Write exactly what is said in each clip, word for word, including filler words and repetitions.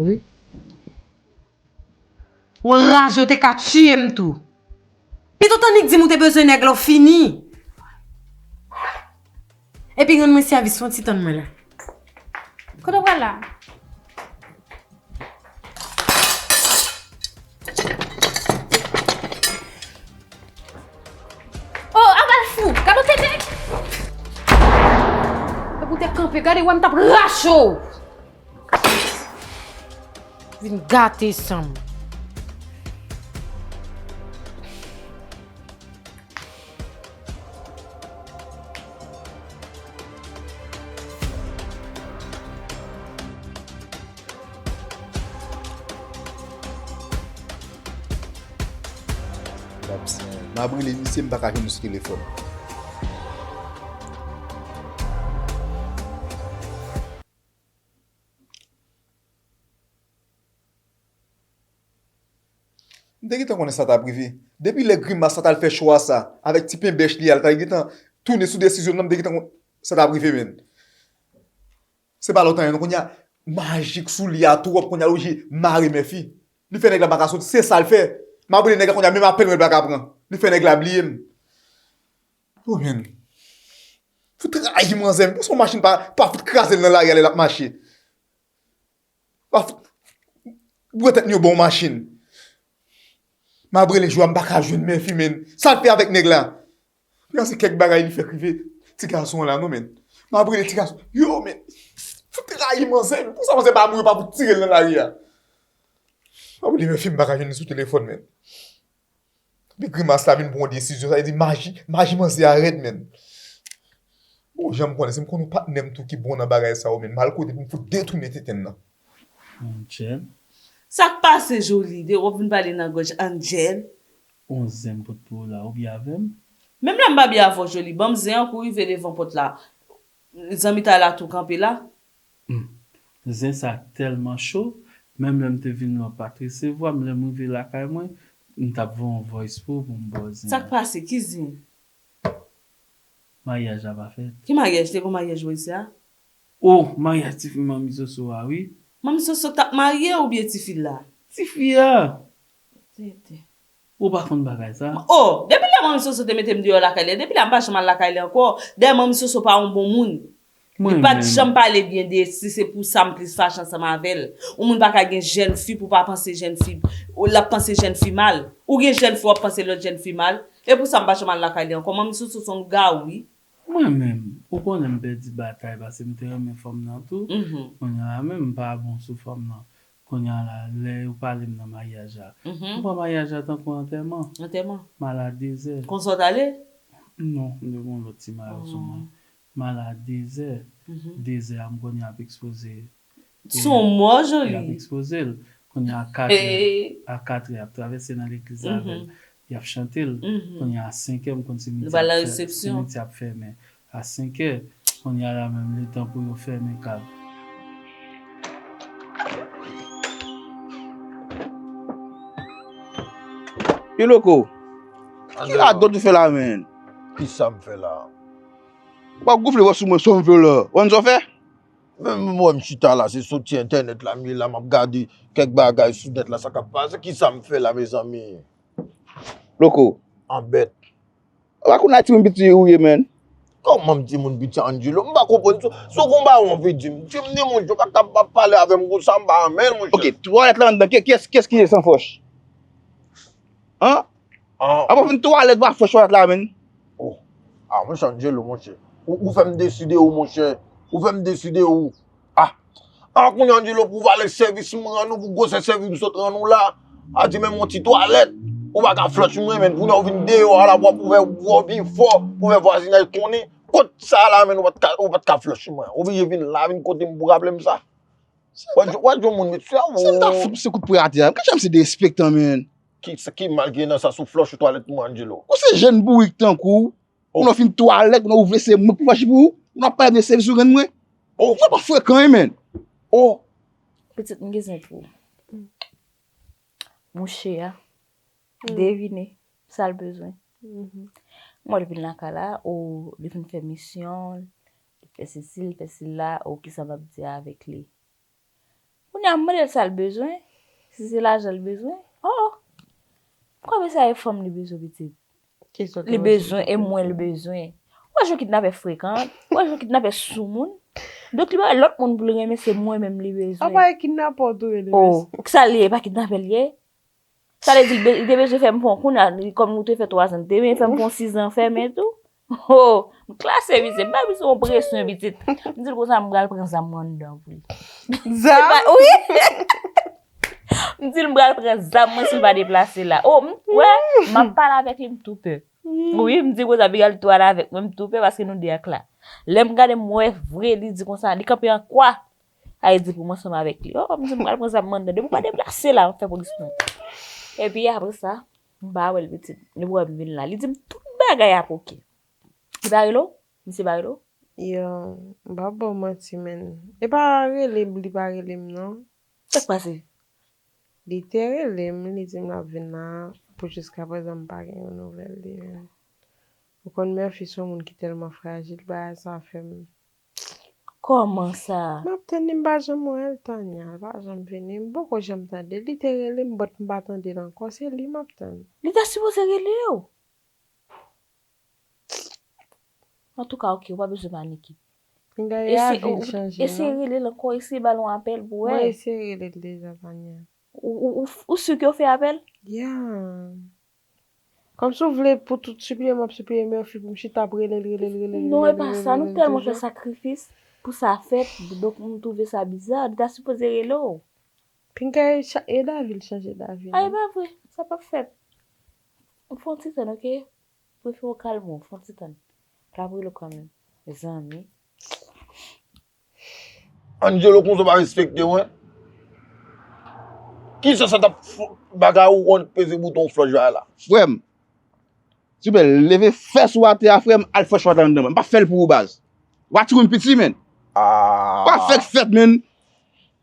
Wi. Ou anraje, ou te ka tiye m tou. Pito tannik di m ou te bezwen nèg la, w fini. Epi rann mwen sèvis, fè yon ti tann mwen la. Kote w pral la? Oh, aval fou! Gade w tete! Epi w te kanpe, gade wè m t ap rache w! Vin gate san m. M ap rele misye, m pa ka jwenn li sou telefòn. M te gentan konnen sa t ap rive. Depi lè grimas la t al fè cho a sa, avèk ti penbèch li a, l ta gentan tounen sou desizyon l lan, m te gentan konnen sa t ap rive, menn. Se pa lòt anyen, non, kounye a, maji k sou li a twòp, kounye a l oblije mare Mèfi. Li fè nèg la pa ka soti, se sa l fè. M ap rele nèg la kounye a, menm apèl mwen l pa ka pran. Li fè nèg la bliye m. Oh, menn. Fout rayi manzè, m panse yon machin pa, pa fout kraze l nan lari a lè l ap mache. Pa fout bwè tèt m yo ba w machin. M ap rele jou a, m pa ka jwenn Mèfi, menn. Sa l fè avèk nèg la? Gen se kèk bagay li fè k rive ti gason an la, non, menn. M ap rele ti gason. Yo, menn. Fout rayi manzè, menn. Pou sa manzè pa mouri, pa fout tire l nan lari a. M ap rele Mèfi, m pa ka jwenn li sou telefòn, menn. Epi grimas la vin pran yon desizyon, sa vle di maji, maji manzè a rèd, menn. Bon, jan m konnen, si m konn yon patnè m tou ki bon nan bagay sa yo, menn, m al kote pou m fout detounen tenten l nan. Angel. Sa k pase, Joly? De w ap vin pale nan gòj Angel. On zen m pot pou w la, ou byen avè m? Menm lè m pa byen avè w, Joly, ban m zen an kou rive devan pòt la. Zanmitay la tou kanpe la. Hmm. Zen sa tèlman cho, menm lè m te vin la, w pa t resevwa m. Lè m rive lakay mwen, m t ap voye yon voice pou ou pou m ba w zen an. Sa k pase? Ki zen? Maryaj la pa fèt. Ki maryaj? Te gon maryaj wè isi a? Oh, maryaj tifi Manmi Soso a, wi. Manmi Soso k t ap marye oubyen tifi la? Tifi a. Tete. Ou pa konn bagay sa? Oh, depi lè Manmi Soso te mete m deyò lakay li, depi la m pa janm al lakay li ankò. Dayè Manmi Soso pa yon bon moun. Li pa t janm pale byen de si se pou sa m plis fache ansanm avè l. Yon moun pa ka gen jèn fi pou pa panse jèn fi, l ap panse jèn fi mal. Ou gen jèn fi, w ap panse lòt jèn fi mal. E pou sa m pa janm al lakay li ankò. Manmi Soso se yon gawou, wi. Mwen menm, ou konnen m pèdi batay paske m te renmen fanm nan tou. Mhm. Kounye a la menm m pa bon sou fanm nan. Kounye a la, lè yo pale m nan maryaj la, mhm, m pran maryaj la tankou antèman. Antèman. M al a dezè. Konsa w t ale? Non, m te gen yon lòt ti mayo sou mwen. M al a dezè. Mhm. Dezè a, m konnen y ap ekspoze. Se yon mò, Joly. Y ap ekspoze l. Kounye a, a katrè, a katrè, y ap travèse nan legliz avè l. Mhm. Y ap chante l. Mhm. Kounye a, a senkè, m konn simitye ap fè-, simitye ap fèmen. A senkè, kounye a la menm, li tan pou yo fèmen kab. Yo, Loko, ki radòt ou fè la, menn? Kisa m fè la? W ap gonfle vòs sou mwen, sa w vle la? W konn sa w fè? Menm mwen, m chita la, se soti entènèt la, m ye la, m ap gade kèk bagay sou nèt la, sa k ap pase, kisa m fè la, mezanmi? Loko. An bèt. Ou pa konn a timoun piti ou ye, menn. Kòman m timoun piti, Angelo? M pa konprann. Si, si w gon bagay w anvi di m, di m ni, monchè, ou pa ka ap pale avè m konsa, m pa renmen l, monchè. Ok, twalèt la anndan, kiyès, kiyès ki ye san fòch? An? An. Apa w vin twalèt, w pa fè twalèt la, menn. Oh. Ah, monchè Angelo, monchè. Ou, ou fè m deside ou, monchè. Ou fè m deside ou. Ah. Ah, kounye a Angelo, pou valè sèvis m rann ou, pou gwosè sèvis m sot rann ou la. A di menm yon ti twalèt. Ou pa ka flòch mwen, menn. Kounye a ou vin deyò a la, w ap ouvè, w ap ouvè byen fò, pou fè vwazinaj konnen. Kot sa la, menn, ou pa t ka, ou pa t ka flòch mwen. Ou oblije vin la, vin kote m pou raple m sa. W ap di, w ap di yon moun met sou la, se m ta fout m se kout pwen atè a. Gad jan m se derespektan, menn. Ki, ki mal ki gen nan sa sou flòch ou twalèt mwen, Angelo? Ou se jèn bourik tankou w. Oh. Ou nan fin twalèt, ou nan ou vle se mwen pou flòch pou ou. Ou nan pale de sèvis ou rann mwen. Oh. Ou pa frekan, wi, menn. Oh. Pitit, m gen zen pou ou. Mouche a, hmm, devine sa l bezwen. Mhm. M wè l vin lakay la, o, li vin fè misyon, li fè sesi, li fè sila, o, kisa m ap di avèk li? Kounye a m mande l sa l bezwen, si se lajan l bezwen. Oh, oh. Kòm se fanm li bezwen pitit. Li bezwen e mwen li bezwen. Ou wè jan kidnapè frekan, ou wè jan kidnapè soumoun. Donk li pa wè lòt moun pou l renmen, se mwen menm li bezwen. Apa e kidnapè w tou rele mesye? Oh, sa l ye, e pa kidnapè l ye? Sa vle di, li be- li te bezwen fè m pran kounye a, li- kòm nou te fè twa zan, li te bezwen fè m pran sizan fèmen tou. Oh, m klase misye, m bay misye yon presyon pitit. M di l konsa m pral pran zam mwen anndan pou li. Zam? Wi. M di l m pral pran zam mwen si l pa deplase la. Oh, m wè, m ap pale avèk li, m tou pè. Wi, m di konsa, piga l tou al avèk mwen, m tou pè paske nou de ak la. Lè m gade m wè vre, li di konsa, li kanpe an kwa. A, li di pou m ansanm avèk li. Oh, m di m pral pran zam mwen anndan, depi w pa deplase la, m fè polis pran. Epi apre sa, m pa wè l pitit. Li wè m vin la. Li di m tout bagay ap oke. Li pa rele w? Misye pa rele w? Yo, m pa ba w manti, menn. E pa rele m, li pa rele m, non. Sa k pase? Li te rele m, li di m l ap vin la, pou jiskaprezan m pa gen yon nouvèl li, menn. Ou konn Murphy se yon moun ki tèlman frajil, bagay sa fè m. Kòman sa? M ap tann li, m pa janm wè l, Tanya, l pa janm vini. M poko janm tande l. Li te rele m, but m pa tande l ankò. Se li m ap tann. Li ta sipoze rele w. Antouka, oke, ou pa bezwen panike. Pinga e avi l chanje, non? Eseye rele l ankò, eseye ba l yon apèl pou wè. Mwen eseye rele l deja, Tanya. Ou, ou, ou, ou si ke w fè apèl? Yeah. Kòmsi w vle pou tout sipliye m ap sipliye Murphy pou m chita ap rele l, rele l, rele l, rele l, rele l, rele l. Non, e pa sa, nou tèlman fè sakrifis pou sa fèt, donk m twouve sa biza, li ta sipoze rele w. Pinga e cha- e lavi l chanje lavi l. A, e pa vre, sa p ap fèt. Fè yon ti tann, oke? Prefere w kalme w, fè yon ti tann. L ap rele w kanmenm. Mezanmi. Angelo, konsa w pa respekte mwen? Kisa sa t ap f- bagay ou konn peze bouton flòch la la? Frè m, silvouplè, leve fès ou atè a, frè m, al flòch ou atè anndan, m pa fè l pou ou, baz. W a timoun piti, menn. Ah. W a fèk fèt, menn.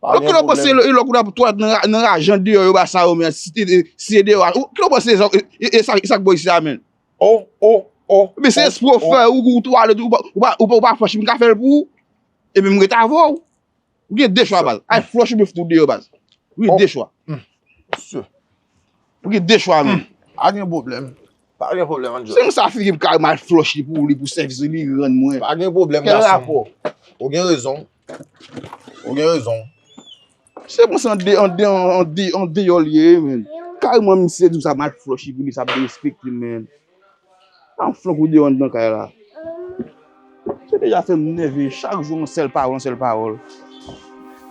Ou kile w panse lè w kounye a pou twa nan ra- nan rajan deyò yo ba sa yo, men si te si e deyò a, ou kile w panse e e sa sa k bò isi a, menn? Oh, oh, oh. Men se espre w fè, ou ou twalèt, ou pa ou pa ou pa ou pa flòch, m ka fè l pou ou. Epi m ret avè w. Ou gen de chwa, baz. Al flòch oubyen fout ou deyò, baz. Ou gen de chwa. Ou gen de chwa, menm. Pa gen pwoblèm. Pa gen pwoblèm, Angelo. Se konsa figi m ka mal flòch li pou li, pou sèvis li rann mwen. Pa gen pwoblèm, gason. Kèl rapò? Ou gen rezon. Ou gen rezon. Se konsa an de- an de- an de- an deyò li ye, menm. Kareman misye di w sa mal flòch li pou li, sa ap derespekte l, menm. Pa yon flank ou deyò anndan kay la. Se deja fè m nève, chak jou yon sèl pawòl, yon sèl pawòl.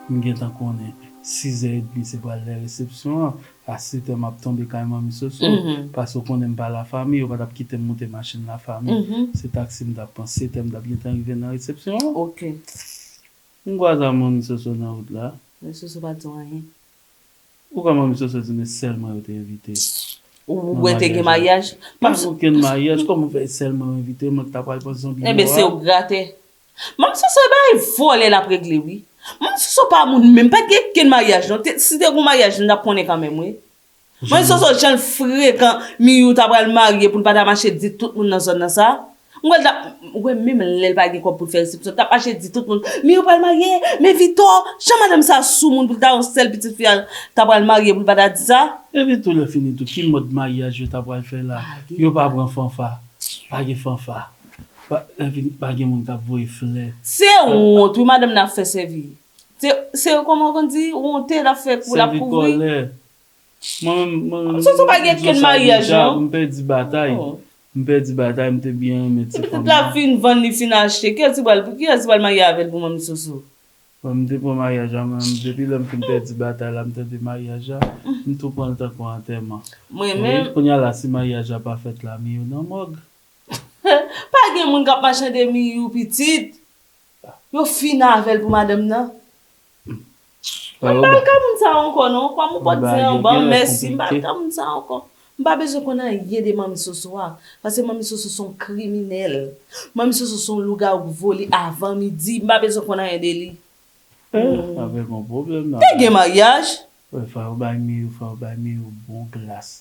M gentan konnen sizè edmi se pral lè resepsyon an. A sèt è m ap tonbe kay Manmi Soso. Paske w konnen m pa lafanmi, yo pa t ap kite m moute machin lafanmi. Se taksi m t ap pran, sèt è m t ap gentan rive nan resepsyon an. Ok. M kwaze a Manmi Soso nan wout la. Manmi Soso pa di w anyen. Ou kwè Manmi Soso di men sèl mwen yo te envite? Ou wè te gen maryaj? Pa gen okenn maryaj, kòman fè sèl mwen yo envite, mwen ki ta pral pran zanbi yo a? Enben, se ou k grate. Manmi Soso, e bagay vòlè l ap regle, wi. Manmi Soso pa moun menm, pa t gen okenn maryaj, non. Te- Si te gen maryaj, nou t ap konnen kanmenm, wi. Manmi Soso, jan l frekan, Miyou ta pral marye pou l pa ta mache di tout moun nan zòn nan sa. Mwen ta, ou wè menm lè l pa gen kòb pou l fè resepsyon, l t ap mache di tout moun, men yo pral marye, men Vito, jan madanm sa sou moun pou l ta yon sèl pitit fi a, ta pral marye pou l pa ta di sa. Epi tou lè fini tou, ki mòd maryaj yo ta pral fè la? Yo pa pran fanfa, pa gen fanfa. Pa, lè fini, pa gen moun k ap voye flè. Se wont, wi, madanm nan ap fè sèvi. Se, se kòman w konn di, wonte l ap fè kou l ap kouvri. Sèvi kòlè. Mwen menm, mwen menm, Soso pa gen kenn maryaj, non. M pèdi batay. M pèdi batay, m te byen renmen ti fanm nan. Pitit la fin vann, li fin achte. Kiyès ki pral, kiyès ki pral marye avè l pou Manmi Soso? Bon, m te pran maryaj la, mwen menm, depi lè m fin pèdi batay la, m tande maryaj la, m tou pran l tankou antèman. Mwen menm. Wi, kounye a la, si maryaj la pa fèt la, Miyou nan mòg. Pa gen moun k ap machande Miyou, pitit. Yo fin avè l pou madanm nan. Mwen pa al ka moun sa ankò non. Kòm ou pot di anba, mèsi, m pa al ka moun sa ankò. M pa bezwen konn anyen de Manmi Soso a. Paske Manmi Soso se yon kriminèl. Manmi Soso se yon lougawou k vole avan midi. M pa bezwen konn anyen de li. Eh, avèk yon pwoblèm nan. Te gen maryaj. Wi, fò yo bay Miyou, fò yo bay Miyou bon glas.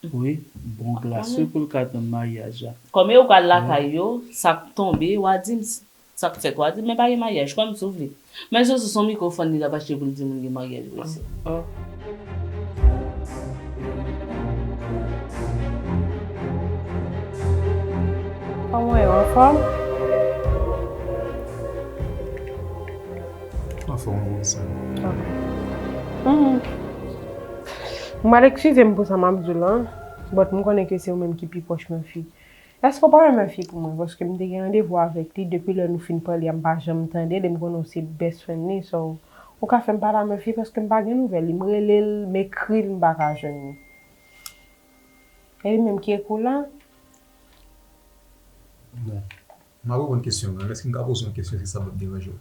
Wi, bon glas. Wi, pou l ka tann maryaj la. Kòm yo pral lakay yo, sa k tonbe, w a di m s- Sa k fèt? W a di, men pa gen maryaj, kwè m si w vle. Men Zozo se yon mikwofòn li t ap achte pou l di moun gen maryaj vre se. Kòman w ye, w anfòm? Anfòm, wi, sa. Ok. Mhm. M pral eskize m pou sa m ap di w lan, but m konnen ke se ou menm ki pi pwòch Murphy. Èske w pa renmen fi pou mwen? Paske m te gen randevou avèk li depi lè nou fin pale a, m pa janm tande l, e m konnen w se best friend li, so ou ka fè m pale a Murphy paske m pa gen nouvèl li. M rele l, m ekri l, m pa ka jwenn li. E li menm ki ekri w la? Bon, m ap reponn kesyon w lan. Èske m ka poze yon kesyon si sa p ap deranje w?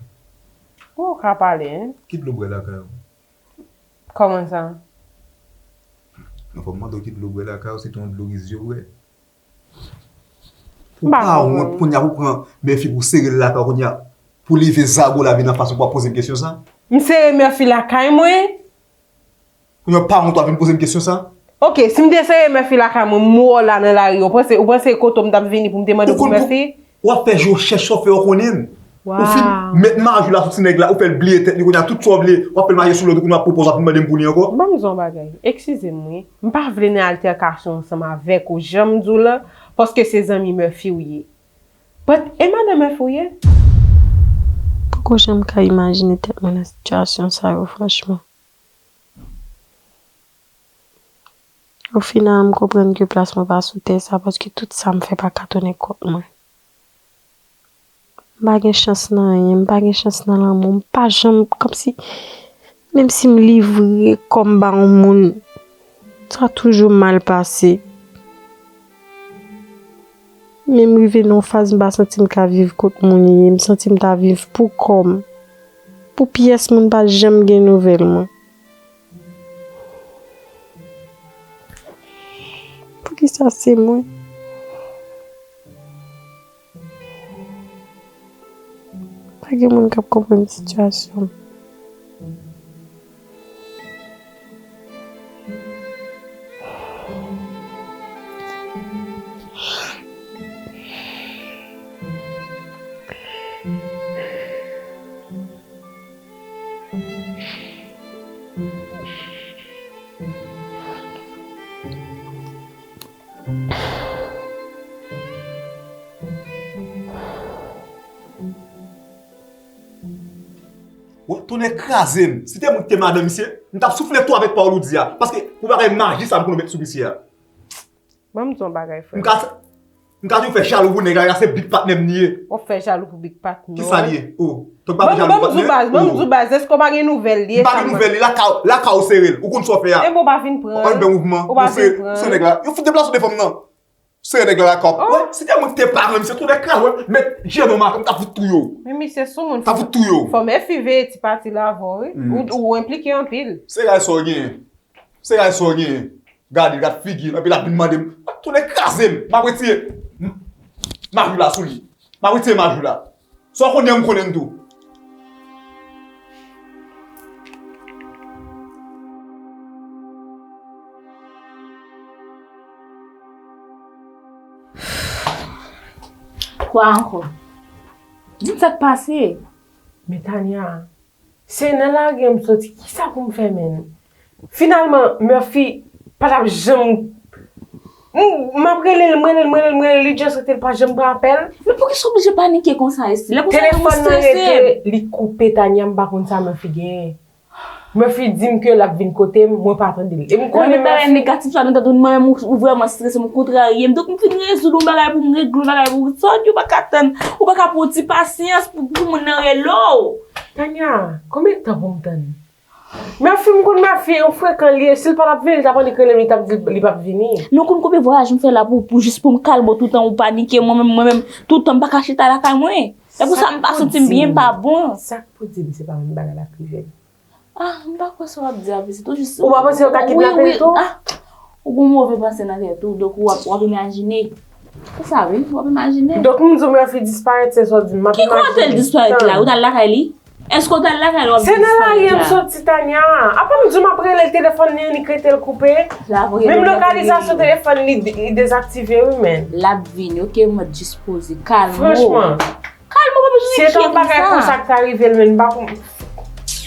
Ou ka pale, en. Ki dlo w bwè lakay ou? Kòman sa? Non, fò m mande w ki dlo w bwè lakay ou, se te yon dlo rizye w bwè. Ou pa wont kounye a pou pran Murphy pou sere l lakay ou kounye a, pou leve zago la vin anfas ou pou w ap poze m kesyon sa? M sere Murphy lakay mwen? Kounye a w pa wont w ap vin poze m kesyon sa? Ok, si m te sere Murphy lakay mwen, m wè w la nan lari, ou panse, ou panse kote w m t ap vini pou m te mande w pou Murphy? W ap fè je w chèch sa w fè yo konnen. Ou fin met maji w la sou ti nèg la, ou fè l bliye tèt li kounye a, tout sa w vle, w ap fè l mache sou lòd ou kounye a, w ap pwopoze w ap vin mande m pou li ankò. Ban m di w yon bagay, eskize m wi, m pa vle nan altèkasyon ansanm avèk ou, jan m di w lan, paske se zanmi Murphy w ye. But e madan Murphy w ye? Poko janm ka imajine tèt mwen nan sitiyasyon sa yo, franchman. Ofinal, m konprann ke plas mwen pa sou tè sa, paske tout sa m fè pa ka tounen kont mwen. M pa gen chans nan anyen, m pa gen chans nan lanmou, m pa janm, kòmsi, menm si m livre kò m ba yon moun, sa toujou mal pase. Men m rive nan yon faz m pa santi m ka viv kot moun ye, m santi m ta viv pou kò m. Pou pyès moun pa janm gen nouvèl mwen. Poukisa se mwen? Pa gen moun k ap konprann sitiyasyon m. Wè, tonnè kraze m. Si te mwen ki te madan misye, m t ap soufle tou avèk pawòl ou di a. Paske pou bagay maji sa m konn ou met sou misye a. Ban m di w yon bagay, frè. M ka, m ka di w fè jalou pou nèg la, nèg la se big patnè m li ye. W ap fè jalou pou big patnè w? Kisa l ye? Oh, tank pa fè jalou pou patnè. Ban m di w baz, ban m di w baz, èske w pa gen nouvèl li? M pa gen nouvèl li, lakay, lakay ou sere l. Ou konn sa w fè a. Enben w pa vin pran l. Ou pa vin pran l. Ou pa vin pran l. Se nèg la. Yo fout deplase w de fanm nan. Sere nèg la lakay w. Wè, si te mwen ki te paran misye, tou nèg kraze w, met je nan maten, m ta fout touye w. Men misye sou moun. Ta fout touye w. Fò Murphy veye ti pati la avè w, wi. Ou, ou enplike anpil. Se ray sa w genyen. Se ray sa w genyen. Gade, gad figi l, epi l ap vin mande m. Tounen kraze m. M ap retire m-, maji w la sou li. M ap retire maji w la. Sa w konnen an, m konnen l tou. Kwa ankò? Di m sa k pase. Men Tania, se nan lari an m soti, kisa pou m fè menm? Finalman, Murphy pa t ap janm, m, m ap rele l, m rele l, m rele l, m rele l, li just rete, l pa janm pran apèl. Men poukisa w oblije panike konsa, Esti? Lè konsa, ou strese. Telefòn nan rete, li koupe, Tania, m pa konn sa Murphy genyen. Murphy di m ke l ap vin kote m, mwen pa tande l. E m konnen Murphy. Nan men bagay negatif sa, nou tande mwen menm ou, ou vrèman strese m, ou kontrarye m. Donk m fin rezoud yon bagay pou m regle yon bagay pou ou. Sa w di ou pa ka tann, ou pa ka pran yon ti pasyans pou, pou moun nan rele w. Tania, konbyen tan pou m tann? Murphy, m konn Murphy, yon frekan li ye. Si l pa t ap vini, li t ap annik rele m, li t ap di l li p ap vini. Men w konn konbyen vwayaj m fè la pou, pou jis pou m kalme w toutan ou panike, mwen menm, mwen menm, toutan m pa ka chita lakay mwen. Se pou sa m pa santi m byen, m pa bon. Sa k pou di m se pa menm bagay la k rive m? Ah, m pa kwè sa w ap di a, pitit. Ou jis. Ou pa panse yo ka kidnape l tou? Ah, ou gon move panse nan tèt ou, donk w ap, w ap imajine. Se sa, wi, w ap imajine. Donk, m di w Murphy disparèt, se sa w di m, m ap imajine. Ki kote l disparèt la? Ou t al lakay li? Èske w t al lakay li, w ap di disparèt la? Se nan lari an m soti, Tania. Apa m di w m ap rele l, telefòn li annik rete l koupe? Menm lokalizasyon telefòn li, li dezaktive, wi, men. L ap vini, oke, mwen dispoze. Kalme w. Franchman. Se yon bagay konsa k ta rive l, men m pa konn.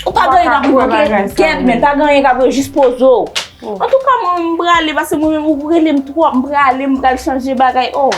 Ou pa gen anyen k ap rive, oke? Gèt, men pa gen anyen k ap rive, jis poze w. Antouka, mwen, m prale, paske mwen menm, ou rele m twòp, m prale, m pral chanje bagay, oh.